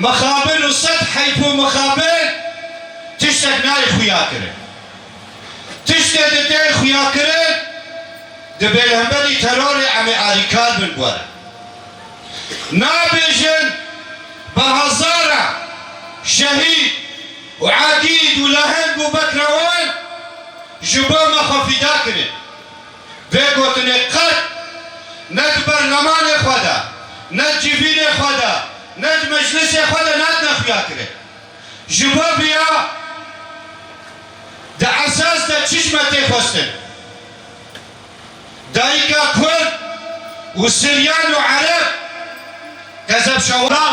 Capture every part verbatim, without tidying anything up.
Mixabin û sed heyf û mixabin tiştek nayê xuya kirin. Tiştê di tê xuya kirin, dibê li hemberî terorê em ê alîkar bin bi we re. Nabêjin bi hezara şehîd û egîd û leheng û bekrewan ji bo me xwe fîda kirin. Vê gotinê qet ne di berlemanê xwe de, ne di civînê xwe de, ne di meclisê xwe de nadine xuya kirin. Ji bo viya di esas de çi ji me tê xwestin? Dayika Kurd û Siryan û Ereb, Qezeb Şawra.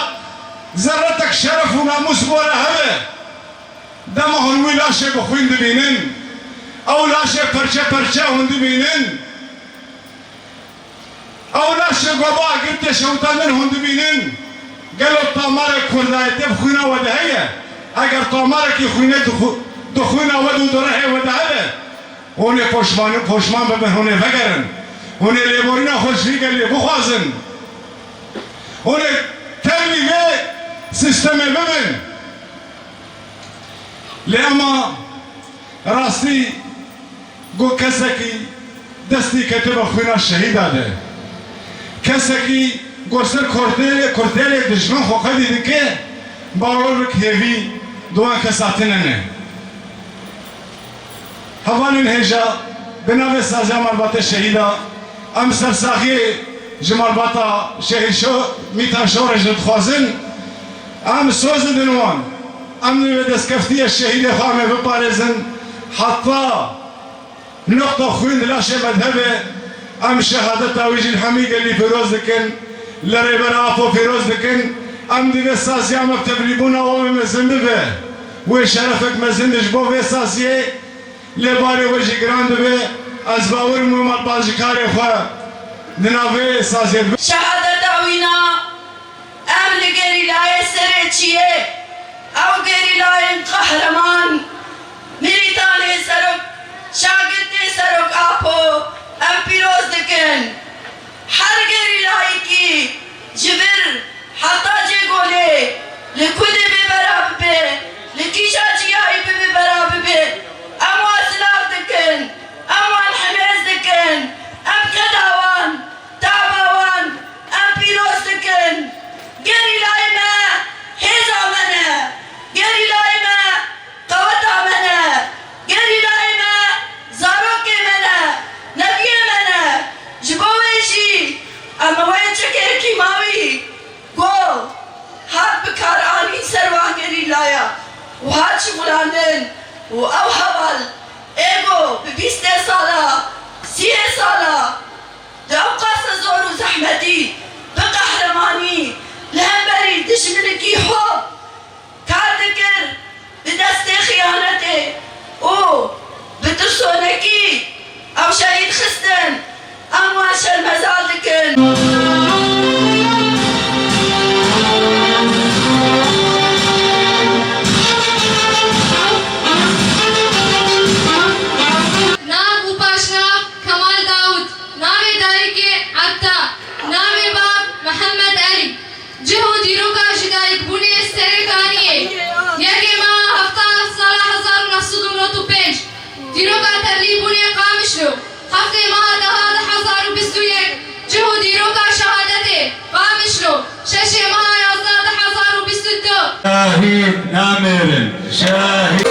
Zerretek şeref û namûs bore hebe. Dema hûn wî laşê bi xwîn dibînin, ew laşê perçe perçe hûn dibînin, ew laşê goba girtê şewitandin hûn dibînin, gelo tamarek kurdayetê bi xwîna we de heye? Eger tamarekî xwînê di xwi-, di xwîna we de û di rihê we de hebe, hûn ê poşmanî-, poşman bibin, hûn ê vegerin, hûn ê lêborîna xwe ji vî gelê bixwazin, hûn ê tevlî vê sîstemê bibin. Lê ema rastî got kesekî destî ketibe xwîna şehîda de. Kesekî got ser kortê-, kortêlê dijmin xwe qedî dike, bawer bik hêvî di wan kesa tine ne. Hevalên hêja, bi navê Saziya Malbatê Şehîda, em sersaxiyê ji malbata şehîd Şo-, Mîtan Şoreş re dixwazin, em soz didin wan. Em li wê destkeftiyê şehîdê xwe em ê biparêzin, heta nuqta xwîn di laşê me de hebe, em şehadeta wî jî li hemî gelî pîroz dikin, li Rêber Apo pîroz dikin. Em di vê saziya me bi tevlîbûna we mezin bibe. Wê şerefek mezin be ji bo vê saziyê. Lê barê we jî giran dibe, ez bawer im wê malbat ji karê xwe di navê saziyê dibe. Şehadeta wîna em li gerîlayê serê çiyê, ew gerîlayên qehreman, milîtanê serok, şagirtê serok Apo em pîroz dikin. Her gerîlayekî ji vir heta cê golê, li ku dê bê bera bibe, li kîja ciyayî bibe bera bibe, em wan silav dikin, em wan hemêz dikin, em qeda wan, taba wan, em pîroz dikin. Gerîlayê me hêza me ne, gerîlayê me qeweta me ne, gerîlayê me zarokê me ne, neviyê me ne. Ji bo wê jî em wê çekê kîmawî ku hat bikaranîn ser wan gerîlaya û hat şixulandin û ew heval ê ku bi bîstê sala, sîyê sala di ew qasa zor û zehmetî bi qehremanî li hemberî dijminikî hop kar dikir, bi destê xiyanetê û bi tirsonekî ew şehîd xistin, em wan şermezar dikin. Nav û paşnav: Kemal Dawud. Navê dayikê: Etta. Navê bab: Mihemed Elî. Cih û dîroka jidayikbûnê Serê Kaniyê, yekê meha hefta sala hezar û neh sed û nod û pênc. Dîroka tevlîbûnê Qamişlo, heftê meha deha du hezar û bîst û yek. Cih û dîroka şehadetê Qamişlo, şeşê meha yazdeh du hezar û bîst û du. Şehîd namêrin, şehîd.